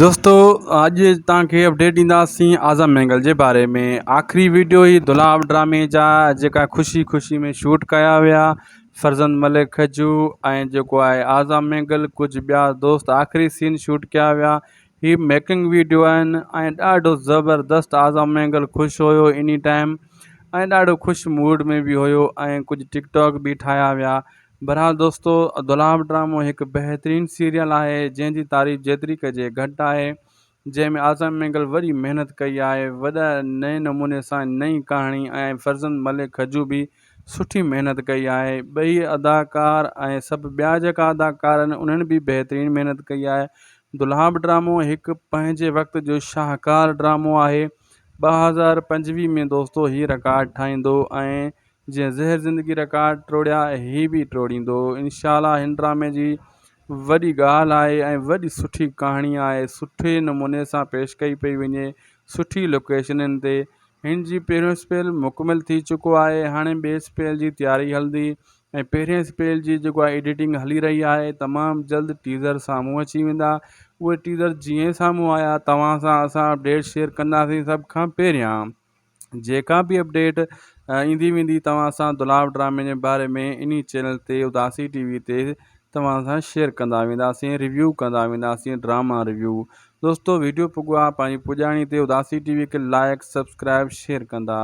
دوستو اڄ توهان کي اپڊيٽ ڏينداسين اعظم مينگل جي باري ۾ آخري ويڊيو هي دولاب ڊرامي جا جيڪا خوشي خوشي ۾ شوٽ ڪيا ويا فرزند ملڪ کجو ۽ جيڪو آهي اعظم مينگل ڪجهه ٻيا دوست آخري سين شوٽ ڪيا ويا هي ميڪنگ ويڊيو آهن ۽ ڏاڍو زبردست اعظم مينگل خوش هيو اني ٽائم ۽ ڏاڍو خوش موڊ ۾ به هيو ۽ ڪجهه ٽڪ ٽاڪ به ٺاهيا ويا بھرحال دوستو دولاب ڊرامو هڪ بهترين سيريل آهي جنهن جي تعريف جيتري ڪجي گهٽ آهي جنهن ۾ اعظم مينگل وڏي محنت ڪئي آهي وڏا نئين نموني سان نئين ڪهاڻي ۽ فرزند ملڪ کجو به سٺي محنت ڪئي آهي ٻئي اداڪار ۽ سڀ ٻيا جيڪا اداڪار آهن انهن به بهترين محنت ڪئي آهي دولاب ڊرامو هڪ پنهنجي وقت جو شاهڪار ڊرامو آهي 2025 ۾ دوستو هي رڪارڊ ٺاهيندو ۽ جيئن زهر زندگي رڪارڊ ٽوڙيا هي به ٽوڙيندو انشاء الله هن ڊرامي جي وڏي ڳالهه آهي ۽ وڏي سٺي ڪهاڻي آهي سٺي نموني سان پيش ڪئي پئي وڃي سٺي لوڪيشنن تي هن جي پهريون اسپيل مڪمل ٿي چڪو آهي هاڻي ٻئي اسپيل جي تياري هلندي ۽ پهرين اسپيل جي جيڪو آهي ايڊيٽنگ هلي رهي آهي تمام جلد ٽيزر سامهون اچي ويندا اهي ٽيزر جيئن سامهون آيا توهان سان اسان اپڊيٽ شيئر ڪنداسين سڀ کان پهريان جيڪا به اپڊيٽ ايندي ويندي توهان سان دولاب ڊرامي جي باري ۾ انهي چينل تي اداسي ٽي وي تي توهان سان شيئر ڪندا وينداسين ريويو ڪندا وينداسين ڊراما ريويو دوستو ويڊيو پڳو آ پنهنجي پڄاڻي تي اداسي ٽي وي کي لائڪ سبسڪرائب شيئر ڪندا.